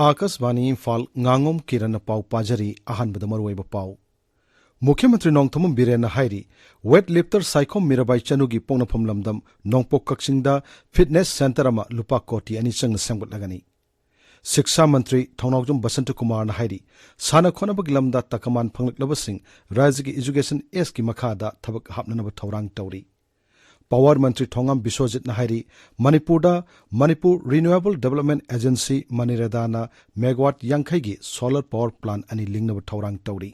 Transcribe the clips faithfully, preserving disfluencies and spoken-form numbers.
ꯑꯥꯀꯥꯁꯕꯥꯅꯤ ꯏꯝꯐꯥꯜ, ꯉꯥꯉꯣꯝ ꯀꯤꯔꯟꯅ ꯄꯥꯎ ꯄꯥꯖꯔꯤ꯫ ꯑꯍꯥꯟꯕꯗ ꯃꯔꯨꯑꯣꯏꯕ ꯄꯥꯎ꯫ ꯃꯨꯈ꯭ꯌ ꯃꯟꯇ꯭ꯔꯤ ꯅꯣꯡꯊꯣꯝꯕꯝ ꯕꯤꯔꯦꯟꯅ ꯍꯥꯏꯔꯤ, ꯋꯦꯠ ꯂꯤꯐꯇꯔ ꯁꯥꯏꯈꯣꯝ ꯃꯤꯔꯥꯕꯥꯏ ꯆꯅꯨꯒꯤ ꯄꯣꯛꯅꯐꯝ ꯂꯝꯗꯝ ꯅꯣꯡꯄꯣꯛ ꯀꯛꯆꯤꯡꯗ ꯐꯤꯠꯅꯦꯁ ꯁꯦꯟꯇꯔ ꯑꯃ ꯂꯨꯄꯥ ꯀꯣꯇꯤ ꯑꯅꯤ ꯆꯪꯅ ꯁꯦꯝꯒꯠꯂꯒꯅꯤ꯫ ꯁꯤꯛꯁꯥ ꯃꯟꯇ꯭ꯔꯤ ꯊꯧꯅꯥꯎꯖꯝ ꯕꯁꯟꯇ ꯀꯨꯃꯥꯔꯅ ꯍꯥꯏꯔꯤ, ꯁꯥꯟꯅ ꯈꯣꯠꯅꯕꯒꯤ ꯂꯝꯗ ꯇꯀꯃꯥꯟ ꯐꯪꯂꯛꯂꯕꯁꯤꯡ ꯔꯥꯖ꯭ꯌꯒꯤ ꯏꯖꯨꯀꯦꯁꯟ ꯑꯦꯖꯀꯤ ꯃꯈꯥꯗ ꯊꯕꯛ ꯍꯥꯞꯅꯅꯕ ꯊꯧꯔꯥꯡ ꯇꯧꯔꯤ꯫ ꯄꯥꯋꯔ ꯃꯟꯇ꯭ꯔꯤ ꯊꯣꯉꯥꯝ ꯕꯤꯁ꯭ꯋꯖꯤꯠꯅ ꯍꯥꯏꯔꯤ, ꯃꯅꯤꯄꯨꯔꯗ Manipur renewable development agency, ꯃꯅꯤꯔꯦꯗꯥꯅ megawatt ꯌꯥꯡꯈꯩꯒꯤ ꯁꯣꯂꯔ ꯄꯥꯋꯔ ꯄ꯭ꯂꯥꯟ ꯑꯅꯤ ꯂꯤꯡꯅꯕ ꯊꯧꯔꯥꯡ ꯇꯧꯔꯤ꯫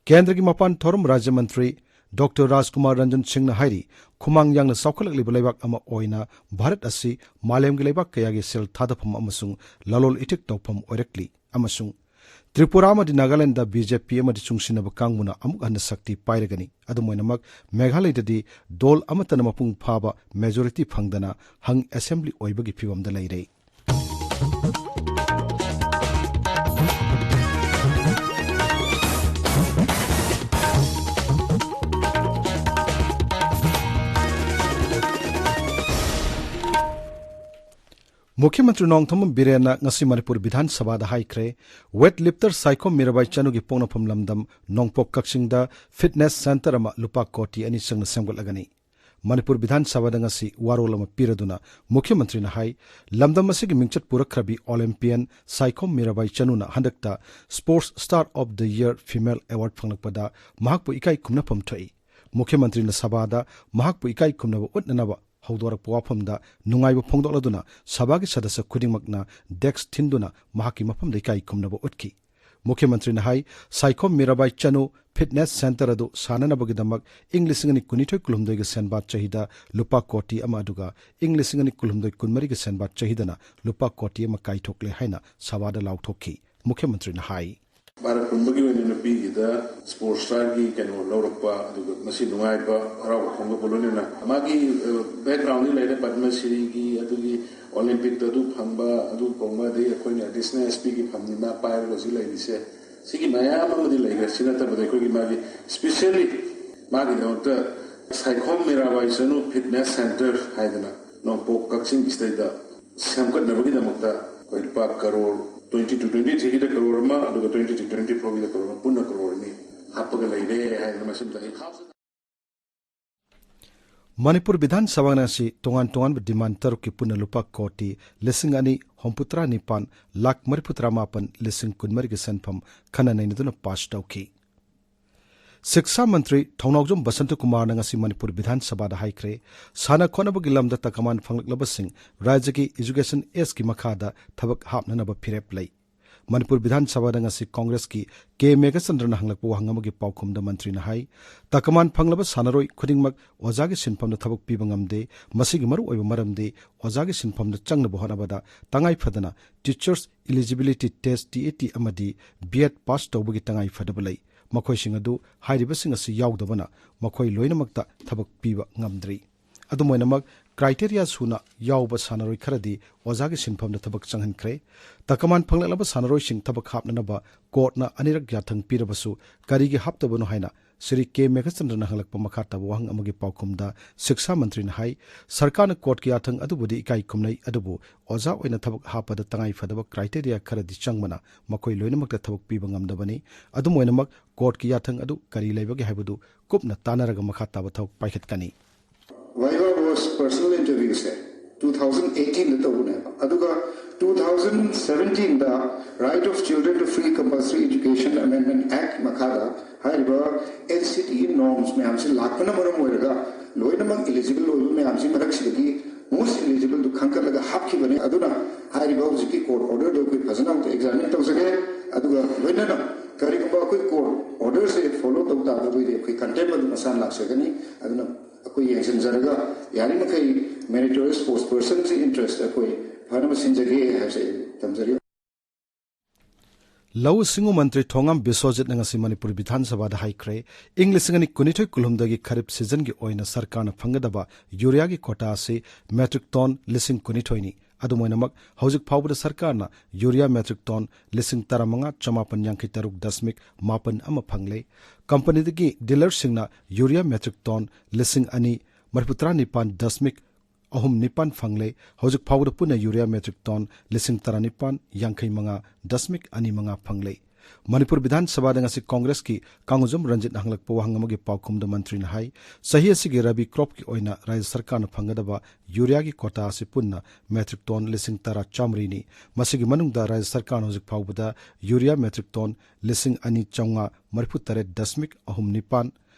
ꯀꯦꯟꯗ꯭ꯔꯒꯤ ꯃꯄꯥꯟ ꯊꯧꯔꯝ ꯔꯥꯖ꯭ꯌ ꯃꯟꯇ꯭ꯔꯤ ꯗꯣꯛꯇꯔ ꯔꯥꯖꯀꯨꯃꯥꯔ ꯔꯟꯖꯟ ꯁꯤꯡꯅ ꯍꯥꯏꯔꯤ, ꯈꯨꯃꯥꯡ ꯌꯥꯡꯅ ꯆꯥꯎꯈꯠꯂꯛꯂꯤꯕ ꯂꯩꯕꯥꯛ ꯑꯃ ꯑꯣꯏꯅ ꯚꯥꯔꯠ ꯑꯁꯤ ꯃꯥꯂꯦꯝꯒꯤ ꯂꯩꯕꯥꯛ ꯀꯌꯥꯒꯤ ꯁꯦꯜ ꯊꯥꯗꯐꯝ ꯑꯃꯁꯨꯡ ꯂꯂꯣꯟ ꯏꯇꯤꯛ ꯇꯧꯐꯝ ꯑꯣꯏꯔꯛꯂꯤ ꯑꯃꯁꯨꯡ ꯇ꯭ꯔꯤꯄꯨꯔꯥ ꯑꯃꯗꯤ ꯅꯥꯒꯥꯂꯦꯟꯗ ꯕꯤ ꯖꯦ ꯄꯤ ꯑꯃꯗꯤ ꯆꯨꯡꯁꯤꯟꯅꯕ ꯀꯥꯡꯕꯨꯅ ꯑꯃꯨꯛ ꯍꯟꯅ ꯁꯛꯇꯤ ꯄꯥꯏꯔꯒꯅꯤ꯫ ꯑꯗꯨꯝ ꯑꯣꯏꯅꯃꯛ, ꯃꯦꯘꯥꯂꯌꯗꯗꯤ ꯗꯣꯜ ꯑꯃꯠꯇꯅ ꯃꯄꯨꯡ ꯐꯥꯕ ꯃꯦꯖꯣꯔꯤꯇꯤ ꯐꯪꯗꯅ ꯍꯪ ꯑꯦꯁꯦꯝꯕ꯭ꯂꯤ ꯑꯣꯏꯕꯒꯤ ꯐꯤꯚꯝꯗ ꯂꯩꯔꯦ꯫ ꯃꯨꯈ꯭ꯌ ꯃꯟꯇ꯭ꯔꯤ ꯅꯣꯡꯊꯣꯝꯕꯝ ꯕꯤꯔꯦꯟꯅ ꯉꯁꯤ ꯃꯅꯤꯄꯨꯔ ꯕꯤꯙꯥꯟ ꯁꯚꯥꯗ ꯍꯥꯏꯈ꯭ꯔꯦ, ꯋꯦꯠ ꯂꯤꯐꯇꯔ ꯁꯥꯏꯈꯣꯝ ꯃꯤꯔꯥꯕꯥꯏ ꯆꯅꯨꯒꯤ ꯄꯣꯛꯅꯐꯝ ꯂꯝꯗꯝ ꯅꯣꯡꯄꯣꯛ ꯀꯛꯆꯤꯡꯗ ꯐꯤꯠꯅꯦꯁ ꯁꯦꯟꯇꯔ ꯑꯃ ꯂꯨꯄꯥ ꯀꯣꯇꯤ ꯑꯅꯤ ꯆꯪꯅ ꯁꯦꯝꯒꯠꯂꯒꯅꯤ꯫ ꯃꯅꯤꯄꯨꯔ ꯕꯤꯙꯥꯟ ꯁꯚꯥꯗ ꯉꯁꯤ ꯋꯥꯔꯣꯜ ꯑꯃ ꯄꯤꯔꯗꯨꯅ ꯃꯨꯈ꯭ꯌ ꯃꯟꯇ꯭ꯔꯤꯅ ꯍꯥꯏ, ꯂꯝꯗꯝ ꯑꯁꯤꯒꯤ ꯃꯤꯡꯆꯠ ꯄꯨꯔꯛꯈ꯭ꯔꯕꯤ ꯑꯣꯂꯦꯝꯄꯤꯌꯟ ꯁꯥꯏꯈꯣꯝ ꯃꯤꯔꯥꯕꯥꯏ ꯆꯅꯨꯅ ꯍꯟꯗꯛꯇ Sports Star of the Year Female Award ꯐꯪꯂꯛꯄꯗ ꯃꯍꯥꯛꯄꯨ ꯏꯀꯥꯏ ꯈꯨꯝꯅꯐꯝ ꯊꯣꯛꯏ꯫ ꯃꯨꯈ꯭ꯌ ꯃꯟꯇ꯭ꯔꯤꯅ ꯁꯚꯥꯗ ꯃꯍꯥꯛꯄꯨ ꯏꯀꯥꯏ ꯈꯨꯝꯅꯕ ꯎꯠꯅꯅꯕ ꯍꯧꯗꯣꯔꯛꯄ ꯋꯥꯐꯝꯗ ꯅꯨꯡꯉꯥꯏꯕ ꯐꯣꯡꯗꯣꯛꯂꯗꯨꯅ ꯁꯚꯥꯒꯤ ꯁꯗꯁ꯭ꯌ ꯈꯨꯗꯤꯡꯃꯛꯅ ꯗꯦꯁꯛ ꯊꯤꯟꯗꯨꯅ ꯃꯍꯥꯛꯀꯤ ꯃꯐꯝꯗ ꯏꯀꯥꯏ ꯈꯨꯝꯅꯕ ꯎꯠꯈꯤ꯫ ꯃꯨꯈ꯭ꯌ ꯃꯟꯇ꯭ꯔꯤꯅ ꯍꯥꯏ, ꯁꯥꯏꯈꯣꯝ ꯃꯤꯔꯥꯕꯥꯏ ꯆꯅꯨ ꯐꯤꯠꯅꯦꯁ ꯁꯦꯟꯇꯔ ꯑꯗꯨ ꯁꯥꯅꯅꯕꯒꯤꯗꯃꯛ ꯏꯪ ꯂꯤꯁꯤꯡ ꯑꯅꯤ ꯀꯨꯟꯅꯤꯊꯣꯏ ꯀꯨꯟꯍꯨꯝꯗꯣꯏꯒꯤ ꯁꯦꯟꯕꯥ ꯆꯍꯤꯗ ꯂꯨꯄꯥ ꯀꯣꯇꯤ ꯑꯃ ꯑꯗꯨꯒ ꯏꯪ ꯂꯤꯁꯤꯡ ꯑꯅꯤ ꯀꯨꯟꯍꯨꯝꯗꯣꯏ ꯀꯨꯟꯃꯔꯤꯒꯤ ꯁꯦꯟꯕꯥ ꯆꯍꯤꯗꯅ ꯂꯨꯄꯥ ꯀꯣꯇꯤ ꯑꯃ ꯀꯥꯏꯊꯣꯛꯂꯦ ꯍꯥꯏꯅ ꯁꯚꯥꯗ ꯂꯥꯎꯊꯣꯛꯈꯤ꯫ ꯃꯨꯈ꯭ꯌ ꯃꯟꯇ꯭ꯔꯤꯅ ꯍꯥꯏ, ꯃꯥꯅ ꯀꯨꯝꯕꯒꯤ ꯑꯣꯏꯅ ꯅꯨꯄꯤꯒꯤꯗ ꯁ꯭ꯄꯣꯔꯠꯁ ꯁ꯭ꯇꯥꯔꯒꯤ ꯀꯩꯅꯣ ꯂꯧꯔꯛꯄ, ꯑꯗꯨꯒ ꯃꯁꯤ ꯅꯨꯡꯉꯥꯏꯕ, ꯍꯔꯥꯎꯕ ꯐꯣꯡꯗꯣꯛꯄ ꯂꯣꯏꯅꯅ ꯃꯥꯒꯤ, ꯑ, ꯕꯦꯛꯒ꯭ꯔꯥꯎꯟꯗꯤ ꯂꯩꯔꯦ, ꯄꯗꯃ ꯁ꯭ꯔꯤꯒꯤ, ꯑꯗꯨꯒꯤ ꯑꯣꯂꯦꯝꯄꯤꯛꯇ ꯑꯗꯨ ꯐꯪꯕ, ꯑꯗꯨ ꯐꯪꯕ, ꯑꯗꯒꯤ ꯑꯩꯈꯣꯏꯅ ꯑꯦꯗꯤꯁꯅꯦꯜ ꯑꯦꯁ ꯄꯤꯒꯤ ꯐꯝꯅꯤ ꯃꯥ ꯄꯥꯏꯔꯒ ꯍꯧꯖꯤꯛ ꯂꯩꯔꯤꯁꯦ꯫ ꯁꯤꯒꯤ ꯃꯌꯥꯝ ꯑꯃꯗꯤ ꯂꯩꯈ꯭ꯔꯦ꯫ ꯁꯤ ꯅꯠꯇꯕꯗ ꯑꯩꯈꯣꯏꯒꯤ ꯃꯥꯒꯤ ꯁ꯭ꯄꯤꯁꯦꯜꯂꯤ ꯃꯥꯒꯤꯗꯃꯛꯇ ꯁꯥꯏꯈꯣꯝ ꯃꯤꯔꯥꯕꯥꯏ ꯆꯅꯨ ꯐꯤꯠꯅꯦꯁ ꯁꯦꯟꯇꯔ ꯍꯥꯏꯗꯅ ꯅꯣꯡꯄꯣꯛ ꯀꯛꯆꯤꯡ ꯁꯤꯗꯩꯗ ꯁꯦꯝꯒꯠꯅꯕꯒꯤꯗꯃꯛꯇ ꯑꯩꯈꯣꯏ ꯂꯨꯄꯥ ꯀꯔꯣꯔ ꯇ꯭ꯋꯦꯟꯇꯤ ꯇꯨ ꯇ꯭ꯋꯦꯟꯇꯤ ꯊ꯭ꯔꯤꯒꯤꯗ ꯀꯔꯣꯔ ꯑꯃ, ꯑꯗꯨꯒ ꯇ꯭ꯋꯦꯟꯇꯤ ꯊ꯭ꯔꯤ ꯇ꯭ꯋꯦꯟꯇꯤ ꯐꯣꯔꯒꯤꯗ ꯀꯔꯣꯔ ꯑꯃ, ꯄꯨꯟꯅ ꯀꯔꯣꯔ ꯑꯅꯤ ꯍꯥꯞꯄꯒ ꯂꯩꯔꯦ ꯍꯥꯏꯗꯅ ꯃꯁꯤꯃꯇ ꯑꯩ ꯍꯥꯞꯆ- ꯃꯅꯤꯄꯨꯔ ꯕꯤꯙꯥꯟ ꯁꯚꯥꯅ ꯉꯁꯤ ꯇꯣꯉꯥꯟ ꯇꯣꯉꯥꯟꯕ ꯗꯤꯃꯥꯟ ꯇꯔꯨꯛꯀꯤ ꯄꯨꯟꯅ ꯂꯨꯄꯥ ꯀꯣꯇꯤ ꯂꯤꯁꯤꯡ ꯑꯅꯤ ꯍꯨꯝꯐꯨꯇꯔꯥ ꯅꯤꯄꯥꯟ ꯂꯥꯈ ꯃꯔꯤꯐꯨꯇꯔꯥ ꯃꯥꯄꯟ ꯂꯤꯁꯤꯡ ꯀꯨꯟꯃꯔꯤꯒꯤ ꯁꯦꯟꯐꯝ ꯈꯟꯅ ꯅꯩꯅꯗꯨꯅ ꯄꯥꯁ ꯇꯧꯈꯤ꯫ ꯁꯤꯛꯁꯥ ꯃꯟꯇ꯭ꯔꯤ ꯊꯧꯅꯥꯎꯖꯝ ꯕꯁꯟꯇ ꯀꯨꯃꯥꯔꯅ ꯉꯁꯤ ꯃꯅꯤꯄꯨꯔ ꯕꯤꯙꯥꯟ ꯁꯚꯥꯗ ꯍꯥꯏꯈ꯭ꯔꯦ, ꯁꯥꯟꯅ ꯈꯣꯠꯅꯕꯒꯤ ꯂꯝꯗ ꯇꯀꯃꯥꯟ ꯐꯪꯂꯛꯂꯕꯁꯤꯡ ꯔꯥꯖ꯭ꯌꯒꯤ ꯏꯖꯨꯀꯦꯁꯟ ꯑꯦꯁꯀꯤ ꯃꯈꯥꯗ ꯊꯕꯛ ꯍꯥꯞꯅꯅꯕ ꯐꯤꯔꯦꯞ ꯂꯩ꯫ ꯃꯅꯤꯄꯨꯔ ꯕꯤꯙꯥꯟ ꯁꯚꯥꯗ ꯉꯁꯤ ꯀꯣꯡꯒ꯭ꯔꯦꯁꯀꯤ ꯀꯦ ꯃꯦꯘꯆꯟꯗ꯭ꯔꯅ ꯍꯪꯂꯛꯄ ꯋꯥꯍꯪ ꯑꯃꯒꯤ ꯄꯥꯎꯈꯨꯝꯗ ꯃꯟꯇ꯭ꯔꯤꯅ ꯍꯥꯏ, ꯇꯀꯃꯥꯟ ꯐꯪꯂꯕ ꯁꯥꯟꯅꯔꯣꯏ ꯈꯨꯗꯤꯡꯃꯛ ꯑꯣꯖꯥꯒꯤ ꯁꯤꯟꯐꯝꯗ ꯊꯕꯛ ꯄꯤꯕ ꯉꯝꯗꯦ꯫ ꯃꯁꯤꯒꯤ ꯃꯔꯨꯑꯣꯏꯕ ꯃꯔꯝꯗꯤ ꯑꯣꯖꯥꯒꯤ ꯁꯤꯟꯐꯝꯗ ꯆꯪꯅꯕ ꯍꯣꯠꯅꯕꯗ ꯇꯉꯥꯏ ꯐꯗꯅ Teachers Eligibility Test, T E T, ꯑꯃꯗꯤ ꯕꯤ ꯑꯦꯗ ꯄꯥꯁ ꯇꯧꯕꯒꯤ ꯇꯉꯥꯏ ꯐꯗꯕ ꯂꯩ꯫ ꯃꯈꯣꯏꯁꯤꯡ ꯑꯗꯨ ꯍꯥꯏꯔꯤꯕꯁꯤꯡ ꯑꯁꯤ ꯌꯥꯎꯗꯕꯅ ꯃꯈꯣꯏ ꯂꯣꯏꯅꯃꯛꯇ ꯊꯕꯛ ꯄꯤꯕ ꯉꯝꯗ꯭ꯔꯤ꯫ ꯑꯗꯨꯝ ꯑꯣꯏꯅꯃꯛ, ꯀ꯭ꯔꯥꯏꯇꯦꯔꯤꯌꯥ ꯁꯨꯅ ꯌꯥꯎꯕ ꯁꯥꯟꯅꯔꯣꯏ ꯈꯔꯗꯤ ꯑꯣꯖꯥꯒꯤ ꯁꯤꯟꯐꯝꯗ ꯊꯕꯛ ꯆꯪꯍꯟꯈ꯭ꯔꯦ꯫ ꯇꯀꯃꯥꯟ ꯐꯪꯂꯛꯂꯕ ꯁꯥꯟꯅꯔꯣꯏꯁꯤꯡ ꯊꯕꯛ ꯍꯥꯞꯅꯅꯕ ꯀꯣꯔꯠꯅ ꯑꯅꯤꯔꯛ ꯌꯥꯊꯪ ꯄꯤꯔꯕꯁꯨ ꯀꯔꯤꯒꯤ ꯍꯥꯞꯇꯕꯅꯣ ꯍꯥꯏꯅ ꯁ꯭ꯔꯤ ꯀꯦ ꯃꯦꯘꯆꯟꯗ꯭ꯔꯅ ꯍꯪꯂꯛꯄ ꯃꯈꯥ ꯇꯥꯕ ꯋꯥꯍꯪ ꯑꯃꯒꯤ ꯄꯥꯎꯈꯨꯝꯗ ꯁꯤꯛꯁꯥ ꯃꯟꯇ꯭ꯔꯤꯅ ꯍꯥꯏ, ꯁꯔꯀꯥꯔꯅ ꯀꯣꯔꯠꯀꯤ ꯌꯥꯊꯪ ꯑꯗꯨꯕꯨꯗꯤ ꯏꯀꯥꯏ ꯈꯨꯝꯅꯩ, ꯑꯗꯨꯕꯨ ꯑꯣꯖꯥ ꯑꯣꯏꯅ ꯊꯕꯛ ꯍꯥꯞꯄꯗ ꯇꯉꯥꯏ ꯐꯗꯕ ꯀ꯭ꯔꯥꯏꯇꯦꯔꯤꯌꯥ ꯈꯔꯗꯤ ꯆꯪꯕꯅ ꯃꯈꯣꯏ ꯂꯣꯏꯅꯃꯛꯇ ꯊꯕꯛ ꯄꯤꯕ ꯉꯝꯗꯕꯅꯤ꯫ ꯑꯗꯨꯝ ꯑꯣꯏꯅꯃꯛ, ꯀꯣꯔꯠꯀꯤ ꯌꯥꯊꯪ ꯑꯗꯨ ꯀꯔꯤ ꯂꯩꯕꯒꯦ ꯍꯥꯏꯕꯗꯨ ꯀꯨꯞꯅ ꯇꯥꯟꯅꯔꯒ ꯃꯈꯥ ꯇꯥꯕ ꯊꯕꯛ ꯄꯥꯏꯈꯠꯀꯅꯤ꯫ ꯚꯥꯏꯚꯥ ꯕꯣꯁ ꯄꯔꯁꯅꯦꯜ ꯏꯟꯇꯔꯚ꯭ꯌꯨꯁꯦ ꯇꯨ ꯊꯥꯎꯖꯟ ꯑꯩꯠꯇꯤꯟꯗ ꯇꯧꯕꯅꯦꯕ, ꯑꯗꯨꯒ ꯇꯨ ꯊꯥꯎꯖꯟ ꯁꯕꯦꯟꯇꯤꯟꯗ Right of Children to Free Compulsory Education Amendment Act ꯃꯈꯥꯗ ꯍꯥꯏꯔꯤꯕ ꯑꯦꯟ ꯁꯤ ꯇꯤ ꯏ ꯅꯣꯔꯝꯁ ꯃꯌꯥꯝꯁꯤ ꯂꯥꯛꯄꯅ ꯃꯔꯝ ꯑꯣꯏꯔꯒ ꯂꯣꯏꯅꯃꯛ ꯏꯂꯤꯖꯤꯕꯜ ꯑꯣꯏꯕ ꯃꯌꯥꯝꯁꯤ ꯃꯔꯛꯁꯤꯗꯒꯤ ꯃꯣꯁ ꯏꯂꯤꯖꯤꯕꯜꯗꯨ ꯈꯟꯒꯠꯂꯒ ꯍꯥꯞꯈꯤꯕꯅꯤ꯫ ꯑꯗꯨꯅ ꯍꯥꯏꯔꯤꯕ ꯍꯧꯖꯤꯛꯀꯤ ꯀꯣꯔꯠ ꯑꯣꯔꯗꯔꯗꯨ ꯑꯩꯈꯣꯏ ꯐꯖꯅ ꯑꯃꯨꯛꯇ ꯑꯦꯛꯖꯥꯃꯤꯟ ꯇꯧꯖꯒꯦ, ꯑꯗꯨꯒ ꯂꯣꯏꯅꯅ ꯀꯔꯤꯒꯨꯝꯕ ꯑꯩꯈꯣꯏ ꯀꯣꯔꯠ ꯑꯣꯔꯗꯔꯁꯦ ꯐꯣꯂꯣ ꯇꯧ ꯇꯥꯗ꯭ꯔꯕꯗꯤ ꯑꯩꯈꯣꯏ ꯀꯟꯇꯦꯝ ꯑꯗꯨ ꯃꯁꯥꯅ ꯂꯥꯛꯆꯒꯅꯤ꯫ ꯑꯗꯨꯅ ꯑꯩꯈꯣꯏ ꯌꯦꯡꯁꯤꯟꯖꯔꯒ ꯌꯥꯔꯤꯃꯈꯩ ꯃꯦꯔꯤꯇꯣꯔꯤꯌꯁ ꯄꯣꯁ ꯄꯔꯁꯟꯁꯤ ꯏꯟꯇꯔꯦꯁꯇ ꯑꯩꯈꯣꯏ ꯐꯅꯕ ꯁꯤꯟꯖꯒꯦ ꯍꯥꯏꯕꯁꯦ ꯑꯩ ꯊꯝꯖꯔꯤ꯫ ꯂꯧꯎ ꯁꯤꯡꯎ ꯃꯟꯇ꯭ꯔꯤ ꯊꯣꯉꯥꯝ ꯕꯤꯁ꯭ꯋꯖꯤꯠꯅ ꯉꯁꯤ ꯃꯅꯤꯄꯨꯔ ꯕꯤꯙꯥꯟ ꯁꯚꯥꯗ ꯍꯥꯏꯈ꯭ꯔꯦ, ꯏꯪ ꯂꯤꯁꯤꯡ ꯑꯅꯤ ꯀꯨꯟꯅꯤꯊꯣꯏ ꯀꯨꯟꯍꯨꯝꯗꯣꯏꯒꯤ ꯈꯔꯤꯞ ꯁꯤꯖꯟꯒꯤ ꯑꯣꯏꯅ ꯁꯔꯀꯥꯔꯅ ꯐꯪꯒꯗꯕ ꯌꯨꯔꯤꯌꯥꯒꯤ ꯀꯣꯇꯥ ꯑꯁꯤ ꯃꯦꯇ꯭ꯔꯤꯛ ꯇꯣꯟ ꯂꯤꯁꯤꯡ ꯀꯨꯟꯅꯤꯊꯣꯏꯅꯤ꯫ ꯑꯗꯨꯝ ꯑꯣꯏꯅꯃꯛ, ꯍꯧꯖꯤꯛ ꯐꯥꯎꯕꯗ ꯁꯔꯀꯥꯔꯅ ꯌꯨꯔꯤꯌꯥ ꯃꯦꯇ꯭ꯔꯤꯛ ꯇꯣꯟ ꯂꯤꯁꯤꯡ ꯇꯔꯥꯃꯉꯥ ꯆꯃꯥꯄꯟ ꯌꯥꯡꯈꯩ ꯇꯔꯨꯛ ꯗꯁꯃꯤꯛ ꯃꯥꯄꯟ ꯑꯃ ꯐꯪꯂꯦ꯫ ꯀꯝꯄꯅꯤꯗꯒꯤ ꯗꯤꯂꯔꯁꯤꯡꯅ ꯌꯨꯔꯤꯌꯥ ꯃꯦꯇ꯭ꯔꯤꯛ ꯇꯣꯟ ꯂꯤꯁꯤꯡ ꯑꯅꯤ ꯃꯔꯤꯐꯨꯇꯔꯥ ꯅꯤꯄꯥꯟ ꯗꯁꯃꯤꯛ ꯑꯍꯨꯝ ꯅꯤꯄꯥꯟ ꯐꯪꯂꯦ꯫ ꯍꯧꯖꯤꯛ ꯐꯥꯎꯕꯗ ꯄꯨꯟꯅ ꯌꯨꯔꯤꯌꯥ metric ton ꯂꯤꯁꯤꯡ ꯇꯔꯥꯅꯤꯄꯥꯟ ꯌꯥꯡꯈꯩ ꯃꯉꯥ ꯗꯁꯃꯤꯛ ꯑꯅꯤ ꯃꯉꯥ ꯐꯪꯂꯦ꯫ ꯃꯅꯤꯄꯨꯔ ꯕꯤꯙꯥꯟ ꯁꯚꯥꯗ ꯉꯁꯤ ꯀꯣꯡꯒ꯭ꯔꯦꯁꯀꯤ ꯀꯥꯡꯖꯝ ꯔꯟꯖꯤꯠꯅ ꯍꯪꯂꯛꯄ ꯋꯥꯍꯪ ꯑꯃꯒꯤ ꯄꯥꯎꯈꯨꯝꯗ ꯃꯟꯇ꯭ꯔꯤꯅ ꯍꯥꯏ, ꯆꯍꯤ ꯑꯁꯤꯒꯤ ꯔꯕꯤ cropꯀꯤ ꯑꯣꯏꯅ ꯔꯥꯖ꯭ꯌ ꯁꯔꯀꯥꯔꯅ ꯐꯪꯒꯗꯕ ꯌꯨꯔꯤꯌꯥꯒꯤ quota ꯑꯁꯤ ꯄꯨꯟꯅ metric ton ꯂꯤꯁꯤꯡ ꯇꯔꯥ ꯆꯥꯃꯔꯤꯅꯤ꯫ ꯃꯁꯤꯒꯤ ꯃꯅꯨꯡꯗ ꯔꯥꯖ꯭ꯌ ꯁꯔꯀꯥꯔꯅ ꯍꯧꯖꯤꯛ ꯐꯥꯎꯕꯗ ꯌꯨꯔꯤꯌꯥ metric ton ꯂꯤꯁꯤꯡ ꯑꯅꯤ ꯆꯥꯝꯃꯉꯥ ꯃꯔꯤꯐꯨ ꯇꯔꯦꯠ ꯗꯁꯃꯤꯛ ꯑꯍꯨꯝ ꯅꯤꯄꯥꯟ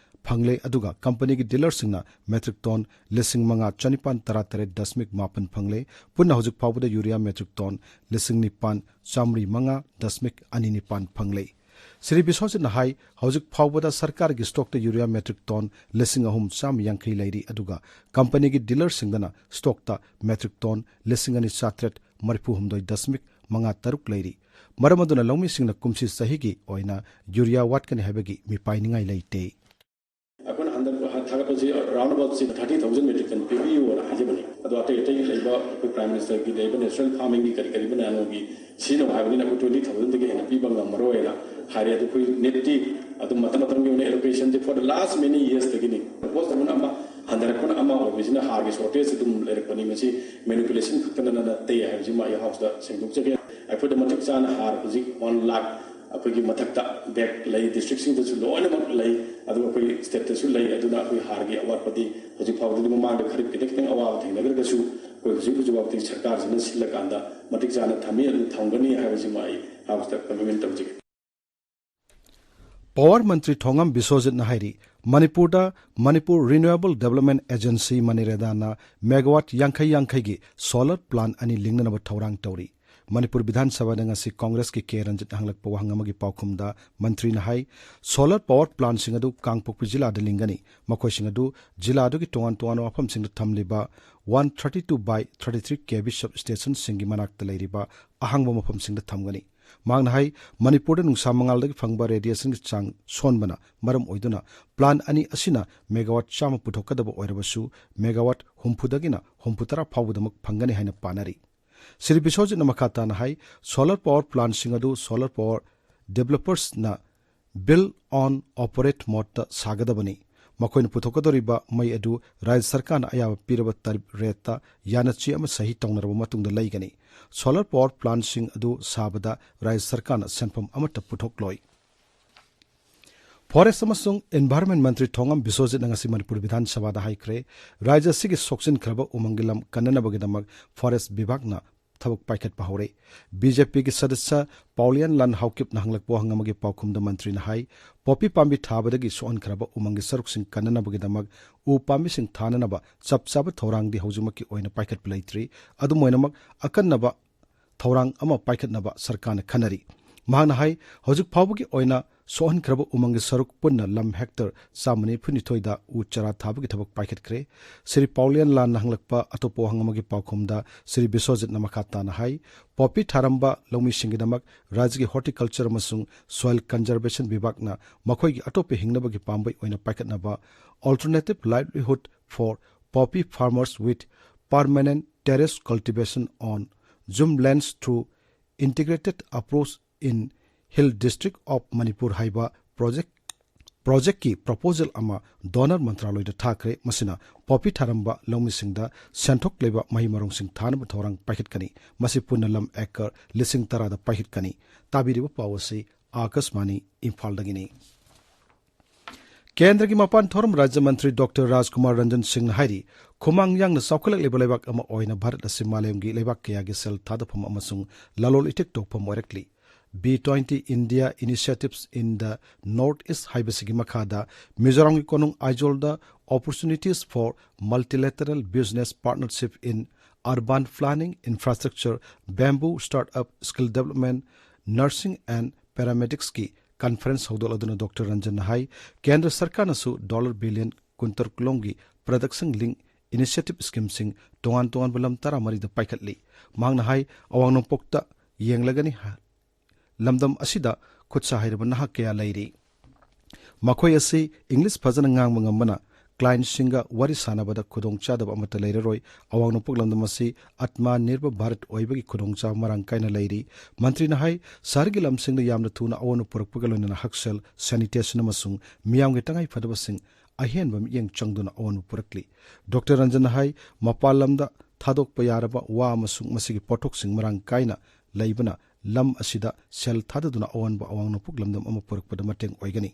ꯐꯪꯂꯦ, ꯑꯗꯨꯒ ꯀꯝꯄꯅꯤꯒꯤ dealerꯁꯤꯡꯅ metric ton ꯂꯤꯁꯤꯡ ꯃꯉꯥ ꯆꯅꯤꯄꯥꯟ ꯇꯔꯥ ꯇꯔꯦꯠ ꯗꯁꯃꯤꯛ ꯃꯥꯄꯟ ꯐꯪꯂꯦ꯫ ꯄꯨꯟꯅ ꯍꯧꯖꯤꯛ ꯐꯥꯎꯕꯗ ꯌꯨꯔꯤꯌꯥ metric ton ꯂꯤꯁꯤꯡ ꯅꯤꯄꯥꯟ ꯆꯥꯃꯔꯤ ꯃꯉꯥ ꯗꯁꯃꯤꯛ ꯑꯅꯤ ꯅꯤꯄꯥꯟ ꯐꯪꯂꯦ꯫ ꯁ꯭ꯔꯤ ꯕꯤꯁ꯭ꯋꯖꯤꯠꯅ ꯍꯥꯏ, ꯍꯧꯖꯤꯛ ꯐꯥꯎꯕꯗ ꯁꯔꯀꯥꯔꯒꯤ stockꯇ ꯌꯨꯔꯤꯌꯥ metric ton ꯂꯤꯁꯤꯡ ꯑꯍꯨꯝ ꯆꯥꯝꯃ ꯌꯥꯡꯈꯩ ꯂꯩꯔꯤ, ꯑꯗꯨꯒ ꯀꯝꯄꯅꯤꯒꯤ dealerꯁꯤꯡꯗꯅ stockꯇ metric ton ꯂꯤꯁꯤꯡ ꯑꯅꯤ ꯆꯥꯇ꯭ꯔꯦꯠ ꯃꯔꯤꯐꯨ ꯍꯨꯝꯗꯣꯏ ꯗꯁꯃꯤꯛ ꯃꯉꯥ ꯇꯔꯨꯛ ꯂꯩꯔꯤ꯫ ꯃꯔꯝ ꯑꯗꯨꯅ ꯂꯧꯃꯤꯁꯤꯡꯅ ꯀꯨꯝꯁꯤ ꯆꯍꯤꯒꯤ ꯑꯣꯏꯅ ꯌꯨꯔꯤꯌꯥ ꯋꯥꯠꯀꯅꯤ ꯍꯥꯏꯕꯒꯤ ꯃꯤꯄꯥꯏꯅꯤꯡꯉꯥꯏ ꯂꯩꯇꯦ꯫ ꯑꯩꯈꯣꯏꯅ ꯍꯟꯗꯛ ꯊꯥꯒꯠꯄꯁꯤ round about ꯁꯤ thirty thousand metric ton ꯄꯤꯕꯤꯌꯨꯅ ꯍꯥꯏꯖꯕꯅꯤ꯫ ꯑꯗꯣ ꯑꯇꯩ ꯑꯇꯩ ꯂꯩꯕ ꯑꯩꯈꯣꯏ Prime Ministerꯒꯤ ꯂꯩꯕ natural farmingꯒꯤ ꯀꯔꯤ ꯀꯔꯤ ꯃꯌꯥꯝꯒꯤ ꯁꯤꯖꯤꯟꯅꯧ ꯍꯥꯏꯕꯅꯤꯅ ꯑꯩꯈꯣꯏ twenty thousandꯗꯒꯤ ꯍꯦꯟꯅ ꯄꯤꯕ ꯉꯝꯃꯔꯣꯏꯅ ꯍꯥꯏꯔꯦ꯫ ꯑꯗꯣ ꯑꯩꯈꯣꯏ netꯇꯤ ꯑꯗꯨꯝ ꯃꯇꯝ ꯃꯇꯝꯒꯤ ꯑꯣꯏꯅ allocationꯁꯦ for the last many yearsꯇꯒꯤꯅꯤ꯫ Propose ꯇꯧꯕꯅ ꯑꯃ, ꯍꯟꯊꯔꯛꯄꯅ ꯑꯃ ꯑꯣꯏꯕꯁꯤꯅ ꯍꯥꯔꯒꯤ shortage ꯑꯗꯨꯝ ꯂꯩꯔꯛꯄꯅꯤ꯫ ꯃꯁꯤ manipulation ꯈꯛꯇꯅ ꯅꯠꯇꯦ ꯍꯥꯏꯕꯁꯤꯃ ꯑꯩ Houseꯇ ꯁꯦꯡꯗꯣꯛꯆꯒꯦ꯫ ꯑꯩꯈꯣꯏꯗ ꯃꯇꯤꯛ ꯆꯥꯅ ꯍꯥꯔ ꯍꯧꯖꯤꯛ one lakh ꯑꯩꯈꯣꯏꯒꯤ ꯃꯊꯛꯇ bag ꯂꯩ, districtꯁꯤꯡꯗꯁꯨ ꯂꯣꯏꯅꯃꯛ ꯂꯩ, ꯑꯗꯨꯒ ꯑꯩꯈꯣꯏ stateꯇꯁꯨ ꯂꯩ꯫ ꯑꯗꯨꯅ ꯑꯩꯈꯣꯏ ꯍꯥꯔꯒꯤ ꯑꯋꯥꯠꯄꯗꯤ ꯍꯧꯖꯤꯛ ꯐꯥꯎꯕꯗꯗꯤ ꯃꯃꯥꯡꯗ ꯈꯔ ꯈꯤꯇꯪ ꯈꯤꯇꯪ ꯑꯋꯥꯕ ꯊꯦꯡꯅꯈ꯭ꯔꯒꯁꯨ ꯑꯩꯈꯣꯏ ꯍꯧꯖꯤꯛ ꯍꯧꯖꯤꯛ ꯐꯥꯎꯕꯗꯤ ꯁꯔꯀꯥꯔꯁꯤꯅ ꯁꯤꯜꯂꯀꯥꯟꯗ ꯃꯇꯤꯛ ꯆꯥꯅ ꯊꯝꯃꯤ, ꯑꯗꯨ ꯊꯝꯒꯅꯤ ꯍꯥꯏꯕꯁꯤꯃ ꯑꯩ Houseꯇ commitment ꯇꯧꯖꯒꯦ꯫ Power ꯃꯟꯇ꯭ꯔꯤ ꯊꯣꯉꯝ ꯕꯤꯁ꯭ꯋꯖꯤꯠꯅ ꯍꯥꯏꯔꯤ, ꯃꯅꯤꯄꯨꯔꯗ Manipur Renewable Development Agency, ꯃꯅꯤꯔꯦꯗꯥꯅ megawatt ꯌꯥꯡꯈꯩ ꯌꯥꯡꯈꯩꯒꯤ solar plant ꯑꯅꯤ ꯂꯤꯡꯅꯅꯕ ꯊꯧꯔꯥꯡ ꯇꯧꯔꯤ꯫ ꯃꯅꯤꯄꯨꯔ ꯕꯤꯙꯥꯟ ꯁꯚꯥꯗ ꯉꯁꯤ ꯀꯣꯡꯒ꯭ꯔꯦꯁꯀꯤ ꯀꯦ ꯔꯟꯖꯤꯠ ꯍꯪꯂꯛꯄ ꯋꯥꯍꯪ ꯑꯃꯒꯤ ꯄꯥꯎꯈꯨꯝꯗ ꯃꯟꯇ꯭ꯔꯤꯅ ꯍꯥꯏ, solar power plantꯁꯤꯡ ꯑꯗꯨ ꯀꯥꯡꯄꯣꯛꯄꯤ ꯖꯤꯂꯥꯗ ꯂꯤꯡꯒꯅꯤ꯫ ꯃꯈꯣꯏꯁꯤꯡ ꯑꯗꯨ ꯖꯤꯂꯥꯗꯨꯒꯤ ꯇꯣꯉꯥꯟ ꯇꯣꯉꯥꯟꯕ ꯃꯐꯝꯁꯤꯡꯗ ꯊꯝꯂꯤꯕ one thirty-two by thirty-three K V substationꯁꯤꯡꯒꯤ ꯃꯅꯥꯛꯇ ꯂꯩꯔꯤꯕ ꯑꯍꯥꯡꯕ ꯃꯐꯝꯁꯤꯡꯗ ꯊꯝꯒꯅꯤ꯫ ꯃꯍꯥꯛꯅ ꯍꯥꯏ, ꯃꯅꯤꯄꯨꯔꯗ ꯅꯨꯡꯁꯥ ꯃꯉꯥꯜꯗꯒꯤ ꯐꯪꯕ radiationꯒꯤ ꯆꯥꯡ ꯁꯣꯟꯕꯅ ꯃꯔꯝ ꯑꯣꯏꯗꯨꯅ plant ꯑꯅꯤ ꯑꯁꯤꯅ megawatt ꯆꯥꯝꯃ ꯄꯨꯊꯣꯛꯀꯗꯕ ꯑꯣꯏꯔꯕꯁꯨ megawatt ꯍꯨꯝꯐꯨꯗꯒꯤꯅ ꯍꯨꯝꯐꯨꯇꯔꯥ ꯐꯥꯎꯕꯗꯃꯛ ꯐꯪꯒꯅꯤ ꯍꯥꯏꯅ ꯄꯥꯅꯔꯤ꯫ ꯁ꯭ꯔꯤ ꯕꯤꯁ꯭ꯋꯖꯤꯠꯅ ꯃꯈꯥ ꯇꯥꯅ ꯍꯥꯏ, solar power plantꯁꯤꯡ ꯑꯗꯨ solar power developersꯅ build own operate modeꯇ ꯁꯥꯒꯗꯕꯅꯤ꯫ ꯃꯈꯣꯏꯅ ꯄꯨꯊꯣꯛꯀꯗꯧꯔꯤꯕ ꯃꯩ ꯑꯗꯨ ꯔꯥꯖ꯭ꯌ ꯁꯔꯀꯥꯔꯅ ꯑꯌꯥꯕ ꯄꯤꯔꯕ ꯇꯥꯔꯤꯐ ꯔꯦꯠꯇ ꯌꯥꯅꯆꯦ ꯑꯃ ꯁꯍꯤ ꯇꯧꯅꯔꯕ ꯃꯇꯨꯡꯗ ꯂꯩꯒꯅꯤ꯫ ꯁꯣꯂꯔ ꯄꯥꯋꯔ ꯄ꯭ꯂꯥꯟꯠꯁꯤꯡ ꯑꯗꯨ ꯁꯥꯕꯗ ꯔꯥꯖ꯭ꯌ ꯁꯔꯀꯥꯔꯅ ꯁꯦꯟꯐꯝ ꯑꯃꯠꯇ ꯄꯨꯊꯣꯛꯂꯣꯏ꯫ ꯐꯣꯔꯦꯁ ꯑꯃꯁꯨꯡ ꯏꯟꯚꯥꯏꯔꯟꯃꯦꯟ ꯃꯟꯇ꯭ꯔꯤ ꯊꯣꯉꯝ ꯕꯤꯁ꯭ꯋꯖꯤꯠꯅ ꯉꯁꯤ ꯃꯅꯤꯄꯨꯔ ꯕꯤꯙꯥꯟ ꯁꯚꯥꯗ ꯍꯥꯏꯈ꯭ꯔꯦ, ꯔꯥꯖ꯭ꯌ ꯑꯁꯤꯒꯤ ꯁꯣꯛꯆꯤꯟꯈ꯭ꯔꯕ ꯎꯃꯪꯒꯤ ꯂꯝ ꯀꯟꯅꯅꯕꯒꯤꯗꯃꯛ ꯐꯣꯔꯦꯁ ꯕꯤꯚꯥꯒꯅ ꯊꯕꯛ ꯄꯥꯏꯈꯠꯄ ꯍꯧꯔꯦ꯫ ꯕꯤ ꯖꯦ ꯄꯤꯒꯤ ꯁꯗꯁ꯭ꯌ ꯄꯥꯎꯂꯤꯌꯥꯟ ꯂꯥꯟ ꯍꯥꯎꯀꯤꯞꯅ ꯍꯪꯂꯛꯄ ꯋꯥꯍꯪ ꯑꯃꯒꯤ ꯄꯥꯎꯈꯨꯝꯗ ꯃꯟꯇ꯭ꯔꯤꯅ ꯍꯥꯏ, ꯄꯣꯄꯤ ꯄꯥꯝꯕꯤ ꯊꯥꯕꯗꯒꯤ ꯁꯣꯛꯍꯟꯈ꯭ꯔꯕ ꯎꯃꯪꯒꯤ ꯁꯔꯨꯛꯁꯤꯡ ꯀꯟꯅꯅꯕꯒꯤꯗꯃꯛ ꯎ ꯄꯥꯝꯕꯤꯁꯤꯡ ꯊꯥꯅꯅꯕ ꯆꯞ ꯆꯥꯕ ꯊꯧꯔꯥꯡꯗꯤ ꯍꯧꯖꯤꯛꯃꯛꯀꯤ ꯑꯣꯏꯅ ꯄꯥꯏꯈꯠꯄ ꯂꯩꯇ꯭ꯔꯤ꯫ ꯑꯗꯨꯝ ꯑꯣꯏꯅꯃꯛ, ꯑꯀꯟꯅꯕ ꯊꯧꯔꯥꯡ ꯑꯃ ꯄꯥꯏꯈꯠꯅꯕ ꯁꯔꯀꯥꯔꯅ ꯈꯟꯅꯔꯤ꯫ ꯃꯍꯥꯛꯅ ꯍꯥꯏ, ꯍꯧꯖꯤꯛ ꯐꯥꯎꯕꯒꯤ ꯑꯣꯏꯅ ꯁꯣꯛꯍꯟꯈ꯭ꯔꯕ ꯎꯃꯪꯒꯤ ꯁꯔꯨꯛ ꯄꯨꯟꯅ ꯂꯝ ꯍꯦꯛꯇꯔ ꯆꯥꯝꯃ ꯅꯤꯐꯨ ꯅꯤꯊꯣꯏꯗ ꯎ ꯆꯥꯔꯥ ꯊꯥꯕꯒꯤ ꯊꯕꯛ ꯄꯥꯏꯈꯠꯈ꯭ꯔꯦ꯫ ꯁ꯭ꯔꯤ ꯄꯥꯎꯂꯤꯌꯥꯟ ꯂꯥꯟꯅ ꯍꯪꯂꯛꯄ ꯑꯇꯣꯞꯄ ꯋꯥꯍꯪ ꯑꯃꯒꯤ ꯄꯥꯎꯈꯨꯝꯗ ꯁ꯭ꯔꯤ ꯕꯤꯁ꯭ꯋꯖꯤꯠꯅ ꯃꯈꯥ ꯇꯥꯅ ꯍꯥꯏ, ꯄꯣꯄꯤ ꯊꯥꯔꯝꯕ ꯂꯧꯃꯤꯁꯤꯡꯒꯤꯗꯃꯛ ꯔꯥꯖ꯭ꯌꯒꯤ ꯍꯣꯔꯇꯤꯀꯜꯆꯔ ꯑꯃꯁꯨꯡ ꯁꯣꯏꯜ ꯀꯟꯖꯔꯕꯦꯁꯟ ꯕꯤꯚꯥꯒꯅ ꯃꯈꯣꯏꯒꯤ ꯑꯇꯣꯞꯄ ꯍꯤꯡꯅꯕꯒꯤ ꯄꯥꯝꯕꯩ ꯑꯣꯏꯅ ꯄꯥꯏꯈꯠꯅꯕ Alternative Livelihood for Poppy Farmers with Permanent Terrace Cultivation on Jhum Lands through Integrated Approach in Hill District of Manipur ꯍꯥꯏꯕ ꯄ꯭ꯔꯣꯖꯦꯛ, ꯄ꯭ꯔꯣꯖꯦꯛꯀꯤ ꯄ꯭ꯔꯣꯄꯣꯖꯦꯜ ꯑꯃ ꯗꯣꯅꯔ ꯃꯟꯇ꯭ꯔꯥꯂꯣꯏꯗ ꯊꯥꯈ꯭ꯔꯦ꯫ ꯃꯁꯤꯅ ꯄꯣꯄꯤ ꯊꯥꯔꯝꯕ ꯂꯧꯃꯤꯁꯤꯡꯗ ꯁꯦꯟꯊꯣꯛ ꯂꯩꯕ ꯃꯍꯩ ꯃꯔꯣꯡꯁꯤꯡ ꯊꯥꯅꯕ ꯊꯧꯔꯥꯡ ꯄꯥꯏꯈꯠꯀꯅꯤ꯫ ꯃꯁꯤ ꯄꯨꯟꯅ ꯂꯝ ꯑꯦꯀꯔ ꯂꯤꯁꯤꯡ ꯇꯔꯥꯗ ꯄꯥꯏꯈꯠꯀꯅꯤ꯫ ꯇꯥꯕꯤꯔꯤꯕ ꯄꯥꯎ ꯑꯁꯤ ꯑꯥꯀꯥꯁꯕꯥꯅꯤ ꯏꯝꯐꯥꯜꯗꯒꯤꯅꯤ꯫ ꯀꯦꯟꯗ꯭ꯔꯒꯤ ꯃꯄꯥꯟ ꯊꯧꯔꯝ ꯔꯥꯖ꯭ꯌ ꯃꯟꯇ꯭ꯔꯤ ꯗꯣꯛꯇꯔ ꯔꯥꯖꯀꯨꯃꯥꯔ ꯔꯟꯖꯟ ꯁꯤꯡꯅ ꯍꯥꯏꯔꯤ, ꯈꯨꯃꯥꯡ ꯌꯥꯡꯅ ꯆꯥꯎꯈꯠꯂꯛꯂꯤꯕ ꯂꯩꯕꯥꯛ ꯑꯃ ꯑꯣꯏꯅ ꯚꯥꯔꯠ ꯑꯁꯤ ꯃꯥꯂꯦꯝꯒꯤ ꯂꯩꯕꯥꯛ ꯀꯌꯥꯒꯤ ꯁꯦꯜ ꯊꯥꯗꯐꯝ ꯑꯃꯁꯨꯡ ꯂꯂꯣꯟ ꯏꯇꯤꯛ ꯇꯧꯐꯝ ꯑꯣꯏꯔꯛꯂꯤ꯫ B twenty India Initiatives in the North East ꯍꯥꯏꯕꯁꯤꯒꯤ ꯃꯈꯥꯗ ꯃꯤꯖꯣꯔꯥꯝꯒꯤ ꯀꯣꯅꯨꯡ ꯑꯥꯏꯖꯣꯜꯗ Opportunities for Multilateral Business Partnership in Urban Planning, Infrastructure, Bamboo Startup, Skill Development, Nursing and Paramedics ꯀꯤ ꯀꯟꯐꯔꯦꯟꯁ ꯍꯧꯗꯣꯛꯂꯗꯨꯅ ꯗꯣꯛꯇꯔ ꯔꯟꯖꯟꯅ ꯍꯥꯏ, ꯀꯦꯟꯗ꯭ꯔ ꯁꯔꯀꯥꯔꯅꯁꯨ ꯗꯣꯂꯔ ꯕꯤꯂꯤꯌꯟ ꯀꯨꯟꯇꯔꯨꯛ ꯂꯣꯝꯒꯤ ꯄ꯭ꯔꯗꯛꯁꯟ ꯂꯤꯡ ꯏꯅꯤꯁꯤꯌꯦꯇꯤꯚ ꯁ꯭ꯀꯤꯝꯁꯤꯡ ꯇꯣꯉꯥꯟ ꯇꯣꯉꯥꯟꯕ ꯂꯝ ꯇꯔꯥꯃꯔꯤꯗ ꯄꯥꯏꯈꯠꯂꯤ꯫ ꯃꯍꯥꯛꯅ ꯍꯥꯏ, ꯑꯋꯥꯡ ꯅꯣꯡꯄꯣꯛꯇ ꯌꯦꯡꯂꯒꯅꯤ ꯍꯥ-, ꯂꯝꯗꯝ ꯑꯁꯤꯗ ꯈꯨꯠꯁꯥ ꯍꯩꯔꯕ ꯅꯍꯥ ꯀꯌꯥ ꯂꯩꯔꯤ꯫ ꯃꯈꯣꯏ ꯑꯁꯤ ꯏꯪꯂꯤꯁ ꯐꯖꯅ ꯉꯥꯡꯕ ꯉꯝꯕꯅ ꯀ꯭ꯂꯥꯏꯟꯠꯁꯤꯡꯒ ꯋꯥꯔꯤ ꯁꯥꯅꯕꯗ ꯈꯨꯗꯣꯡꯆꯥꯗꯕ ꯑꯃꯠꯇ ꯂꯩꯔꯔꯣꯏ꯫ ꯑꯋꯥꯡ ꯅꯣꯡꯄꯣꯛ ꯂꯝꯗꯝ ꯑꯁꯤ ꯑꯥꯇꯃ ꯅꯤꯔꯚꯔ ꯚꯥꯔꯠ ꯑꯣꯏꯕꯒꯤ ꯈꯨꯗꯣꯡꯆꯥꯕ ꯃꯔꯥꯡ ꯀꯥꯏꯅ ꯂꯩꯔꯤ꯫ ꯃꯟꯇ꯭ꯔꯤꯅ ꯍꯥꯏ, ꯁꯍꯔꯒꯤ ꯂꯝꯁꯤꯡꯗ ꯌꯥꯝꯅ ꯊꯨꯅ ꯑꯑꯣꯟꯕ ꯄꯨꯔꯛꯄꯒ ꯂꯣꯏꯅꯅ ꯍꯛꯁꯦꯜ, ꯁꯦꯅꯤꯇꯦꯁꯟ ꯑꯃꯁꯨꯡ ꯃꯤꯌꯥꯝꯒꯤ ꯇꯉꯥꯏ ꯐꯗꯕꯁꯤꯡ ꯑꯍꯦꯟꯕ ꯃꯤꯠꯌꯦꯡ ꯆꯪꯗꯨꯅ ꯑꯑꯣꯟꯕ ꯄꯨꯔꯛꯂꯤ꯫ ꯗꯣꯛꯇꯔ ꯔꯟꯖꯟꯅ ꯍꯥꯏ, ꯃꯄꯥꯟ ꯂꯝꯗ ꯊꯥꯗꯣꯛꯄ ꯌꯥꯔꯕ ꯋꯥ ꯑꯃꯁꯨꯡ ꯃꯁꯤꯒꯤ ꯄꯣꯠꯊꯣꯛꯁꯤꯡ ꯃꯔꯥꯡ ꯀꯥꯏꯅ ꯂꯩꯕꯅ ꯂꯝ ꯑꯁꯤꯗ ꯁꯦꯜ ꯊꯥꯗꯗꯨꯅ ꯑꯑꯣꯟꯕ ꯑꯋꯥꯡ ꯅꯣꯡꯄꯣꯛ ꯂꯝꯗꯝ ꯑꯃ ꯄꯨꯔꯛꯄꯗ ꯃꯇꯦꯡ ꯑꯣꯏꯒꯅꯤ꯫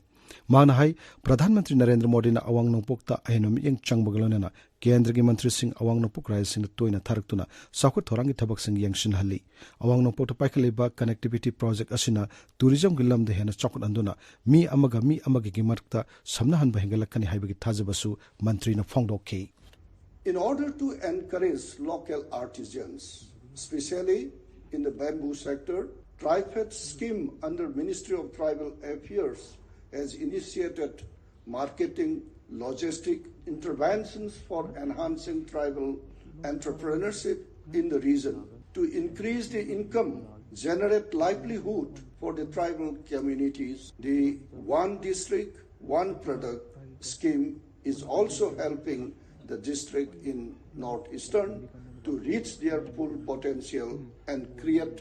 ꯃꯍꯥꯛꯅ ꯍꯥꯏ, ꯄ꯭ꯔꯙꯥꯟ ꯃꯟꯇ꯭ꯔꯤ ꯅꯔꯦꯟꯗ꯭ꯔ ꯃꯣꯗꯤꯅ ꯑꯋꯥꯡ ꯅꯣꯡꯄꯣꯛꯇ ꯑꯍꯦꯟꯕ ꯃꯤꯠꯌꯦꯡ ꯆꯪꯕꯒ ꯂꯣꯏꯅꯅ ꯀꯦꯟꯗ꯭ꯔꯒꯤ ꯃꯟꯇ꯭ꯔꯤꯁꯤꯡ ꯑꯋꯥꯡ ꯅꯣꯡꯄꯣꯛ ꯔꯥꯖ꯭ꯌꯁꯤꯡꯗ ꯇꯣꯏꯅ ꯊꯥꯔꯛꯇꯨꯅ ꯆꯥꯎꯈꯠ ꯊꯧꯔꯥꯡꯒꯤ ꯊꯕꯛꯁꯤꯡ ꯌꯦꯡꯁꯤꯟꯍꯜꯂꯤ꯫ ꯑꯋꯥꯡ ꯅꯣꯡꯄꯣꯛꯇ ꯄꯥꯏꯈꯠꯂꯤꯕ connectivity project ꯑꯁꯤꯅ tourismꯒꯤ ꯂꯝꯗ ꯍꯦꯟꯅ ꯆꯥꯎꯈꯠꯍꯟꯗꯨꯅ ꯃꯤ ꯑꯃꯒ ꯃꯤ ꯑꯃꯒꯒꯤ ꯃꯔꯛꯇ ꯁꯝꯅꯍꯟꯕ ꯍꯦꯟꯒꯠꯂꯛꯀꯅꯤ ꯍꯥꯏꯕꯒꯤ ꯊꯥꯖꯕꯁꯨ ꯃꯟꯇ꯭ꯔꯤꯅ ꯐꯣꯡꯗꯣꯛꯈꯤ꯫ In order to encourage local artisans, especially in the bamboo sector, TRIFED scheme under Ministry of Tribal Affairs has initiated marketing, logistic interventions for enhancing tribal entrepreneurship in the region. To increase the income, generate livelihood for the tribal communities, the One District, One Product scheme is also helping the district in Northeastern to reach their full potential and create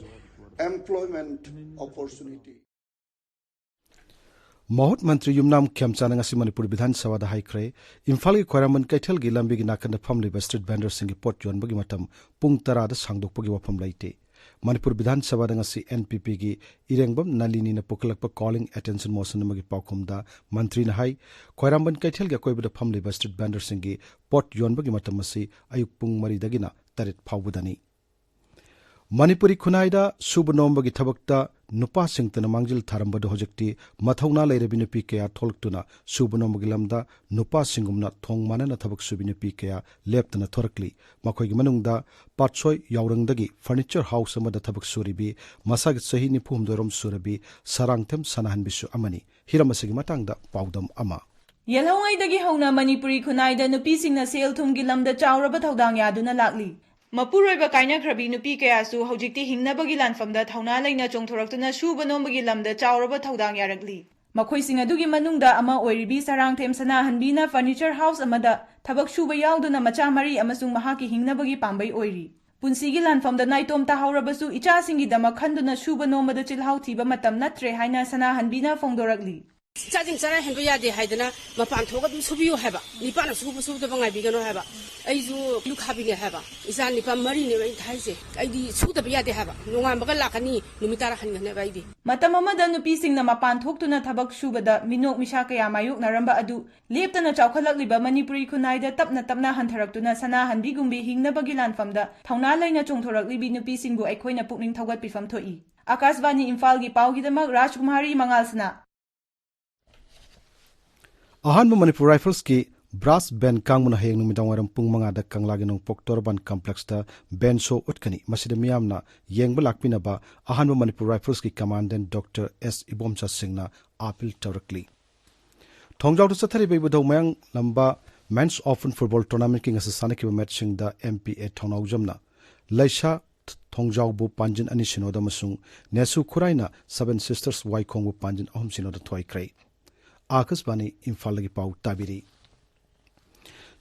employment opportunity. ꯃꯍꯨꯠ ꯃꯟꯇ꯭ꯔꯤ ꯌꯨꯝꯅꯥꯝ ꯈꯦꯝꯆꯥꯟꯅ ꯉꯁꯤ ꯃꯅꯤꯄꯨꯔ ꯕꯤꯙꯥꯟ ꯁꯚꯥꯗ ꯍꯥꯏꯈ꯭ꯔꯦ, ꯏꯝꯐꯥꯜꯒꯤ ꯈ꯭ꯋꯥꯏꯔꯝꯕꯟ ꯀꯩꯊꯦꯜꯒꯤ ꯂꯝꯕꯤꯒꯤ ꯅꯥꯀꯟꯗ ꯐꯝꯂꯤꯕ street vendorꯁꯤꯡꯒꯤ ꯄꯣꯠ ꯌꯣꯟꯕꯒꯤ ꯃꯇꯝ ꯄꯨꯡ ꯇꯔꯥꯗ ꯁꯥꯡꯗꯣꯛꯄꯒꯤ ꯋꯥꯐꯝ ꯂꯩꯇꯦ꯫ ꯃꯅꯤꯄꯨꯔ ꯕꯤꯙꯥꯟ ꯁꯚꯥꯗ ꯉꯁꯤ NPPꯒꯤ ꯏꯔꯦꯡꯕꯝ ꯅꯂꯤꯅꯤꯅ ꯄꯨꯈꯠꯂꯛꯄ calling attention motion ꯑꯃꯒꯤ ꯄꯥꯎꯈꯨꯝꯗ ꯃꯟꯇ꯭ꯔꯤꯅ ꯍꯥꯏ, ꯈ꯭ꯋꯥꯏꯔꯝꯕꯟ ꯀꯩꯊꯦꯜꯒꯤ ꯑꯀꯣꯏꯕꯗ ꯐꯝꯂꯤꯕ street vendorꯁꯤꯡꯒꯤ ꯄꯣꯠ ꯌꯣꯟꯕꯒꯤ ꯃꯇꯝ ꯑꯁꯤ ꯑꯌꯨꯛ ꯄꯨꯡ ꯃꯔꯤꯗꯒꯤꯅ ꯇꯔꯦꯠ ꯐꯥꯎꯕꯗꯅꯤ꯫ ꯃꯅꯤꯄꯨꯔꯤ ꯈꯨꯟꯅꯥꯏꯗ ꯁꯨꯕ ꯅꯣꯝꯕꯒꯤ ꯊꯕꯛꯇ ꯅꯨꯄꯥꯁꯤꯡꯇꯅ ꯃꯥꯡꯖꯤꯜ ꯊꯥꯔꯝꯕꯗꯨ ꯍꯧꯖꯤꯛꯇꯤ ꯃꯊꯧꯅꯥ ꯂꯩꯔꯕꯤ ꯅꯨꯄꯤ ꯀꯌꯥ ꯊꯣꯛꯂꯛꯇꯨꯅ ꯁꯨꯕ ꯅꯣꯝꯕꯒꯤ ꯂꯝꯗ ꯅꯨꯄꯥꯁꯤꯡꯒꯨꯝꯅ ꯊꯣꯡ ꯃꯥꯟꯅꯅ ꯊꯕꯛ ꯁꯨꯕꯤ ꯅꯨꯄꯤ ꯀꯌꯥ ꯂꯦꯞꯇꯅ ꯊꯣꯔꯛꯂꯤ꯫ ꯃꯈꯣꯏꯒꯤ ꯃꯅꯨꯡꯗ ꯄꯥꯠꯁꯣꯏ ꯌꯥꯎꯔꯪꯗꯒꯤ furniture house ꯑꯃꯗ ꯊꯕꯛ ꯁꯨꯔꯤꯕꯤ ꯃꯁꯥꯒꯤ ꯆꯍꯤ ꯅꯤꯐꯨ ꯍꯨꯝꯗꯣꯏꯔꯣꯝ ꯁꯨꯔꯕꯤ ꯁꯔꯥꯡꯊꯦꯝ ꯁꯅꯥꯍꯟꯕꯤꯁꯨ ꯑꯃꯅꯤ꯫ ꯍꯤꯔꯝ ꯑꯁꯤꯒꯤ ꯃꯇꯥꯡꯗ ꯄꯥꯎꯗꯝ ꯑꯃ꯫ ꯌꯦꯜꯍꯧꯉꯩꯗꯒꯤ ꯍꯧꯅ ꯃꯅꯤꯄꯨꯔꯤ ꯈꯨꯟꯅꯥꯏꯗ ꯅꯨꯄꯤꯁꯤꯡꯅ ꯁꯦꯜ ꯊꯨꯝꯒꯤ ꯂꯝꯗ ꯆꯥꯎꯔꯕ ꯊꯧꯗꯥꯡ ꯌꯥꯗꯨꯅ ꯂꯥꯛꯂꯤ꯫ ꯃꯄꯨꯔꯣꯏꯕ ꯀꯥꯏꯅꯈ꯭ꯔꯕꯤ ꯅꯨꯄꯤ ꯀꯌꯥꯁꯨ ꯍꯧꯖꯤꯛꯇꯤ ꯍꯤꯡꯅꯕꯒꯤ ꯂꯥꯟꯐꯝꯗ ꯊꯧꯅꯥ ꯂꯩꯅ ꯆꯣꯡꯊꯣꯔꯛꯇꯨꯅ ꯁꯨꯕ ꯅꯣꯝꯕꯒꯤ ꯂꯝꯗ ꯆꯥꯎꯔꯕ ꯊꯧꯗꯥꯡ ꯌꯥꯔꯛꯂꯤ꯫ ꯃꯈꯣꯏꯁꯤꯡ ꯑꯗꯨꯒꯤ ꯃꯅꯨꯡꯗ ꯑꯃ ꯑꯣꯏꯔꯤꯕꯤ ꯁꯔꯥꯡꯊꯦꯝ ꯁꯅꯥꯍꯟꯕꯤꯅ furniture house ꯑꯃꯗ ꯊꯕꯛ ꯁꯨꯕ ꯌꯥꯎꯗꯨꯅ ꯃꯆꯥ ꯃꯔꯤ ꯑꯃꯁꯨꯡ ꯃꯍꯥꯛꯀꯤ ꯍꯤꯡꯅꯕꯒꯤ ꯄꯥꯝꯕꯩ ꯑꯣꯏꯔꯤ꯫ ꯄꯨꯟꯁꯤꯒꯤ ꯂꯥꯟꯐꯝꯗ ꯅꯥꯏꯇꯣꯝ ꯇꯥꯍꯧꯔꯕꯁꯨ ꯏꯆꯥꯁꯤꯡꯒꯤꯗꯃꯛ ꯈꯟꯗꯨꯅ ꯁꯨꯕ ꯅꯣꯝꯕꯗ ꯆꯤꯜꯍꯥꯎ ꯊꯤꯕ ꯃꯇꯝ ꯅꯠꯇ꯭ꯔꯦ ꯍꯥꯏꯅ ꯁꯅꯥꯍꯟꯕꯤꯅ ꯐꯣꯡꯗꯣꯔꯛꯂꯤ꯫ ꯏꯆꯥꯁꯤꯡ ꯆꯔꯥ ꯍꯦꯟꯕ ꯌꯥꯗꯦ ꯍꯥꯏꯗꯅ ꯃꯄꯥꯟ ꯊꯣꯛꯑꯒ ꯑꯗꯨꯝ ꯁꯨꯕꯤꯌꯨ ꯍꯥꯏꯕ, ꯅꯤꯄꯥꯅ ꯁꯨꯕ ꯁꯨꯗꯕ ꯉꯥꯏꯕꯤꯒꯅꯨ ꯍꯥꯏꯕ꯫ ꯑꯩꯁꯨ ꯂꯨꯈꯥꯕꯤꯅꯦ ꯍꯥꯏꯕ, ꯏꯆꯥ ꯅꯤꯄꯥ ꯃꯔꯤꯅꯦꯕ ꯑꯩꯅ ꯊꯥꯏꯁꯦ꯫ ꯑꯩꯗꯤ ꯁꯨꯗꯕ ꯌꯥꯗꯦ ꯍꯥꯏꯕ, ꯅꯣꯡꯉꯥꯟꯕꯒ ꯂꯥꯛꯀꯅꯤ, ꯅꯨꯃꯤꯠ ꯇꯥꯔꯥ ꯍꯟꯒꯅꯦꯕ ꯑꯩꯗꯤ꯫ ꯃꯇꯝ ꯑꯃꯗ ꯅꯨꯄꯤꯁꯤꯡꯅ ꯃꯄꯥꯟ ꯊꯣꯛꯇꯨꯅ ꯊꯕꯛ ꯁꯨꯕꯗ ꯃꯤꯅꯣꯛ ꯃꯤꯁꯥ ꯀꯌꯥ ꯃꯥꯌꯣꯛꯅꯔꯝꯕ ꯑꯗꯨ ꯂꯦꯞꯇꯅ ꯆꯥꯎꯈꯠꯂꯛꯂꯤꯕ ꯃꯅꯤꯄꯨꯔꯤ ꯈꯨꯟꯅꯥꯏꯗ ꯇꯞꯅ ꯇꯞꯅ ꯍꯟꯊꯔꯛꯇꯨꯅ ꯁꯅꯥꯍꯟꯕꯤꯒꯨꯝꯕꯤ ꯍꯤꯡꯅꯕꯒꯤ ꯂꯥꯟꯐꯝꯗ ꯊꯧꯅꯥ ꯂꯩꯅ ꯆꯣꯡꯊꯣꯔꯛꯂꯤꯕꯤ ꯅꯨꯄꯤꯁꯤꯡꯕꯨ ꯑꯩꯈꯣꯏꯅ ꯄꯨꯛꯅꯤꯡ ꯊꯧꯒꯠꯄꯤꯐꯝ ꯊꯣꯛꯏ꯫ ꯑꯥꯀꯥꯁꯕꯥꯅꯤ ꯏꯝꯐꯥꯜꯒꯤ ꯄꯥꯎꯒꯤꯗꯃꯛ ꯔꯥꯖꯀꯨꯃꯥꯔꯤ ꯃꯉꯥꯜꯁꯅꯥ꯫ ꯑꯍꯥꯟꯕ ꯃꯅꯤꯄꯨꯔ ꯔꯥꯏꯐꯜꯁꯀꯤ ꯕ꯭ꯔꯥꯁ ꯕꯦꯟ ꯀꯥꯡꯕꯨꯅ ꯍꯌꯦꯡ ꯅꯨꯃꯤꯗꯥꯡꯋꯥꯏꯔꯝ ꯄꯨꯡ ꯃꯉꯥꯗ ꯀꯪꯂꯥꯒꯤ ꯅꯣꯡꯄꯣꯛ ꯇꯣꯔꯕꯥꯟ ꯀꯝꯄ꯭ꯂꯦꯛꯁꯇ ꯕꯦꯟ ꯁꯣ ꯎꯠꯀꯅꯤ꯫ ꯃꯁꯤꯗ ꯃꯤꯌꯥꯝꯅ ꯌꯦꯡꯕ ꯂꯥꯛꯄꯤꯅꯕ ꯑꯍꯥꯟꯕ ꯃꯅꯤꯄꯨꯔ ꯔꯥꯏꯐꯜꯁꯀꯤ ꯀꯃꯥꯟꯗꯦꯟ ꯗꯣꯛꯇꯔ ꯑꯦꯁ ꯏꯕꯣꯝꯆꯥ ꯁꯤꯡꯅ ꯑꯥꯄꯤꯜ ꯇꯧꯔꯛꯂꯤ꯫ ꯊꯣꯡꯖꯥꯎꯗ ꯆꯠꯊꯔꯤꯕ ꯏꯕꯨꯙꯧ ꯃꯌꯥꯡꯂꯝꯕ ꯃꯦꯟꯁ ꯑꯣꯄꯟ ꯐꯨꯠꯕꯣꯜ ꯇꯣꯔꯅꯥꯃꯦꯟꯠꯀꯤ ꯉꯁꯤ ꯁꯥꯟꯅꯈꯤꯕ ꯃꯦꯠꯁꯁꯤꯡꯗ ꯑꯦꯝ ꯄꯤ ꯑꯦ ꯊꯣꯡꯅꯥꯎꯖꯝꯅ ꯂꯩꯁꯥ ꯊꯣꯡꯖꯥꯎꯕꯨ ꯄꯥꯟꯖꯤꯟ ꯑꯅꯤ ꯁꯤꯅꯣꯗ ꯑꯃꯁꯨꯡ ꯅꯦꯁꯨ ꯈꯨꯔꯥꯏꯅ ꯁꯚꯦꯟ ꯁꯤꯁꯇꯔꯁ ꯋꯥꯏꯈꯣꯡꯕꯨ ꯄꯥꯟꯖꯤꯟ ꯑꯍꯨꯝ ꯁꯤꯅꯣꯗ ꯊꯣꯏꯈ꯭ꯔꯦ꯫ ꯑꯥꯀꯥꯁꯕꯥꯅꯤ ꯏꯝꯐꯥꯜꯗꯒꯤ ꯄꯥꯎ ꯇꯥꯕꯤꯔꯤ꯫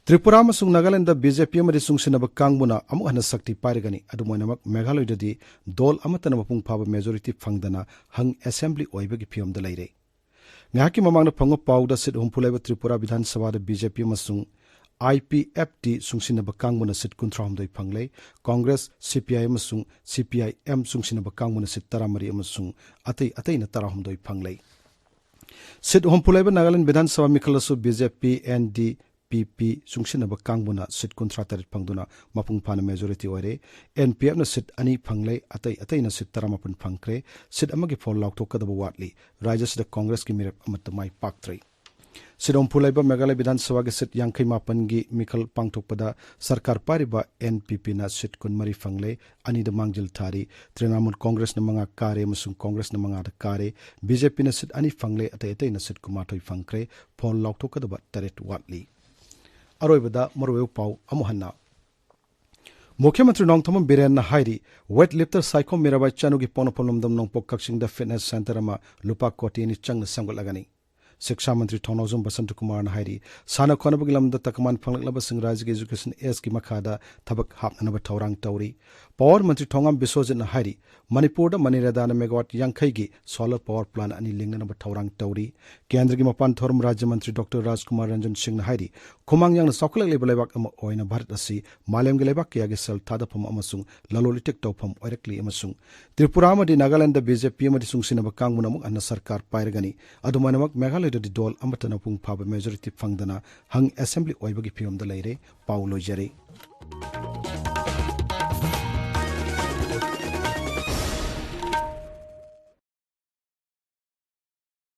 ꯇ꯭ꯔꯤꯄꯨꯔꯥ ꯑꯃꯁꯨꯡ ꯅꯥꯒꯥꯂꯦꯟꯗ ꯕꯤ ꯖꯦ ꯄꯤ ꯑꯃꯗꯤ ꯆꯨꯡꯁꯤꯟꯅꯕ ꯀꯥꯡꯕꯨꯅ ꯑꯃꯨꯛ ꯍꯟꯅ ꯁꯛꯇꯤ ꯄꯥꯏꯔꯒꯅꯤ꯫ ꯑꯗꯨꯝ ꯑꯣꯏꯅꯃꯛ, ꯃꯦꯘꯥꯂꯌꯗꯗꯤ ꯗꯣꯜ ꯑꯃꯠꯇꯅ ꯃꯄꯨꯡ ꯐꯥꯕ ꯃꯦꯖꯣꯔꯤꯇꯤ ꯐꯪꯗꯅ ꯍꯪ ꯑꯦꯁꯦꯝꯕ꯭ꯂꯤ ꯑꯣꯏꯕꯒꯤ ꯐꯤꯕꯝꯗ ꯂꯩꯔꯦ꯫ ꯉꯥꯏꯍꯥꯛꯀꯤ ꯃꯃꯥꯡꯗ ꯐꯪꯕ ꯄꯥꯎꯗ ꯁꯤꯠ ꯍꯨꯝꯐꯨ ꯂꯩꯕ ꯇ꯭ꯔꯤꯄꯨꯔꯥ ꯕꯤꯙꯥꯟ ꯁꯚꯥꯗ ꯕꯤ ꯖꯦ ꯄꯤ ꯑꯃꯁꯨꯡ ꯑꯥꯏ ꯄꯤ ꯑꯦꯐ ꯇꯤ ꯆꯨꯡꯁꯤꯟꯅꯕ ꯀꯥꯡꯕꯨꯅ ꯁꯤꯠ ꯀꯨꯟꯊ꯭ꯔꯥꯍꯨꯝꯗꯣꯏ ꯐꯪꯂꯦ꯫ ꯀꯣꯡꯒ꯭ꯔꯦꯁ, ꯁꯤ ꯄꯤ ꯑꯥꯏ ꯑꯃꯁꯨꯡ ꯁꯤ ꯄꯤ ꯑꯥꯏ ꯑꯦꯝ ꯆꯨꯡꯁꯤꯟꯅꯕ ꯀꯥꯡꯕꯨꯅ ꯁꯤꯠ ꯇꯔꯥꯃꯔꯤ ꯑꯃꯁꯨꯡ ꯑꯇꯩ ꯑꯇꯩꯅ ꯇꯔꯥꯍꯨꯝꯗꯣꯏ ꯐꯪꯂꯦ꯫ ꯁꯤꯠ ꯍꯨꯝꯐꯨ ꯂꯩꯕ ꯅꯥꯒꯥꯂꯦꯟ ꯕꯤꯙꯥꯟ ꯁꯚꯥ ꯃꯤꯈꯜꯗꯁꯨ ꯕꯤ ꯖꯦ ꯄꯤ, ꯑꯦꯟ ꯗꯤ ꯄꯤ ꯄꯤ ꯆꯨꯡꯁꯤꯟꯅꯕ ꯀꯥꯡꯕꯨꯅ ꯁꯤꯠ ꯀꯨꯟꯊ꯭ꯔꯥ ꯇꯔꯦꯠ ꯐꯪꯗꯨꯅ ꯃꯄꯨꯡ ꯐꯥꯅ ꯃꯦꯖꯣꯔꯤꯇꯤ ꯑꯣꯏꯔꯦ꯫ ꯑꯦꯟ ꯄꯤ ꯑꯦꯐꯅ ꯁꯤꯠ ꯑꯅꯤ ꯐꯪꯂꯦ, ꯑꯇꯩ ꯑꯇꯩꯅ ꯁꯤꯠ ꯇꯔꯥꯃꯥꯄꯟ ꯐꯪꯈ꯭ꯔꯦ꯫ ꯁꯤꯠ ꯑꯃꯒꯤ ꯐꯣꯜ ꯂꯥꯎꯊꯣꯛꯀꯗꯕ ꯋꯥꯠꯂꯤ꯫ ꯔꯥꯖ꯭ꯌꯁꯤꯗ ꯀꯣꯡꯒ꯭ꯔꯦꯁꯀꯤ ꯃꯤꯔꯦꯞ ꯑꯃꯠꯇ ꯃꯥꯏ ꯄꯥꯛꯇ꯭ꯔꯤ꯫ ꯁꯤꯠ ꯍꯨꯝꯐꯨ ꯂꯩꯕ ꯃꯦꯘꯥꯂꯌ ꯕꯤꯙꯥꯟ ꯁꯚꯥꯒꯤ ꯁꯤꯠ ꯌꯥꯡꯈꯩ ꯃꯥꯄꯟꯒꯤ ꯃꯤꯈꯜ ꯄꯥꯡꯊꯣꯛꯄꯗ ꯁꯔꯀꯥꯔ ꯄꯥꯏꯔꯤꯕ ꯑꯦꯟ ꯄꯤ ꯄꯤꯅ ꯁꯤꯠ ꯀꯨꯟꯃꯔꯤ ꯐꯪꯂꯦ, ꯑꯅꯤꯗ ꯃꯥꯡꯖꯤꯜ ꯊꯥꯔꯤ꯫ ꯇ꯭ꯔꯤꯅꯥꯃꯨꯜ ꯀꯣꯡꯒ꯭ꯔꯦꯁꯅ ꯃꯉꯥ ꯀꯥꯔꯦ ꯑꯃꯁꯨꯡ ꯀꯣꯡꯒ꯭ꯔꯦꯁꯅ ꯃꯉꯥꯗ ꯀꯥꯔꯦ꯫ ꯕꯤ ꯖꯦ ꯄꯤꯅ ꯁꯤꯠ ꯑꯅꯤ ꯐꯪꯂꯦ, ꯑꯇꯩ ꯑꯇꯩꯅ ꯁꯤꯠ ꯀꯨꯟꯃꯥꯊꯣꯏ ꯐꯪꯈ꯭ꯔꯦ꯫ ꯐꯣꯜ ꯂꯥꯎꯊꯣꯛꯀꯗꯕ ꯇꯔꯦꯠ ꯋꯥꯠꯂꯤ꯫ ꯑꯔꯣꯏꯕꯗ ꯃꯔꯨꯑꯣꯏꯕ ꯄꯥꯎ ꯑꯃꯨꯛ ꯍꯟꯅ꯫ ꯃꯨꯈ꯭ꯌ ꯃꯟꯇ꯭ꯔꯤ ꯅꯣꯡꯊꯣꯝꯕꯝ ꯕꯤꯔꯦꯟꯅ ꯍꯥꯏꯔꯤ, ꯋꯦꯠ ꯂꯤꯐꯇꯔ ꯁꯥꯏꯈꯣꯝ ꯃꯤꯔꯥꯕꯥꯏ ꯆꯅꯨꯒꯤ ꯄꯣꯛꯅꯐꯝ ꯂꯝꯗꯝ ꯅꯣꯡꯄꯣꯛ ꯀꯛꯆꯤꯡꯗ ꯐꯤꯠꯅꯦꯁ ꯁꯦꯟꯇꯔ ꯑꯃ ꯂꯨꯄꯥ ꯀꯣꯇꯤ ꯑꯅꯤ ꯆꯪꯅ ꯁꯦꯝꯒꯠꯂꯒꯅꯤ꯫ ꯁꯤꯛꯁꯥ ꯃꯟꯇ꯭ꯔꯤ ꯊꯣꯡꯅꯥꯎꯖꯝ ꯕꯁꯟꯇ ꯀꯨꯃꯥꯔꯅ ꯍꯥꯏꯔꯤ, ꯁꯥꯟꯅ ꯈꯣꯠꯅꯕꯒꯤ ꯂꯝꯗ ꯇꯛꯀꯃꯥꯟ ꯐꯪꯂꯛꯂꯕꯁꯤꯡ ꯔꯥꯖ꯭ꯌꯒꯤ Education Act ꯀꯤ ꯃꯈꯥꯗ ꯊꯕꯛ ꯍꯥꯞꯅꯅꯕ ꯊꯧꯔꯥꯡ ꯇꯧꯔꯤ꯫ Power ꯃꯟꯇ꯭ꯔꯤ ꯊꯣꯉꯥꯝ ꯕꯤꯁ꯭ꯋꯖꯤꯠꯅ ꯍꯥꯏꯔꯤ, ꯃꯅꯤꯄꯨꯔꯗ ꯃꯅꯤꯔꯦꯗꯥꯅ megawatt ꯌꯥꯡꯈꯩꯒꯤ solar power plant ꯑꯅꯤ ꯂꯤꯡꯅꯅꯕ ꯊꯧꯔꯥꯡ ꯇꯧꯔꯤ꯫ ꯀꯦꯟꯗ꯭ꯔꯒꯤ ꯃꯄꯥꯟ ꯊꯧꯔꯝ ꯔꯥꯖ꯭ꯌ ꯃꯟꯇ꯭ꯔꯤ ꯗꯣꯛꯇꯔ ꯔꯥꯖꯀꯨꯃꯥꯔ ꯔꯟꯖꯟ ꯁꯤꯡꯅ ꯍꯥꯏꯔꯤ, ꯈꯨꯃꯥꯡ ꯌꯥꯡꯅ ꯆꯥꯎꯈꯠꯂꯛꯂꯤꯕ ꯂꯩꯕꯥꯛ ꯑꯃ ꯑꯣꯏꯅ ꯚꯥꯔꯠ ꯑꯁꯤ ꯃꯥꯂꯦꯝꯒꯤ ꯂꯩꯕꯥꯛ ꯀꯌꯥꯒꯤ ꯁꯦꯜ ꯊꯥꯗꯐꯝ ꯑꯃꯁꯨꯡ ꯂꯂꯣꯟ ꯏꯇꯤꯛ ꯇꯧꯐꯝ ꯑꯣꯏꯔꯛꯂꯤ ꯑꯃꯁꯨꯡ ꯇ꯭ꯔꯤꯄꯨꯔꯥ ꯑꯃꯗꯤ ꯅꯥꯒꯥꯂꯦꯟꯗ ꯕꯤ ꯖꯦ ꯄꯤ ꯑꯃꯗꯤ ꯆꯨꯡꯁꯤꯟꯅꯕ ꯀꯥꯡꯕꯨꯅ ꯑꯃꯨꯛ ꯍꯟꯅ ꯁꯔꯀꯥꯔ ꯄꯥꯏꯔꯒꯅꯤ꯫ ꯑꯗꯨꯃꯥꯏꯅꯃꯛ ꯃꯦꯘꯥꯂꯌꯗꯗꯤ ꯗꯣꯜ ꯑꯃꯠꯇꯅ ꯃꯄꯨꯡ ꯐꯥꯕ majority ꯐꯪꯗꯅ ꯍꯪ assembly ꯑꯣꯏꯕꯒꯤ ꯐꯤꯕꯝꯗ ꯂꯩꯔꯦ꯫ ꯄꯥꯎ ꯂꯣꯏꯖꯔꯦ꯫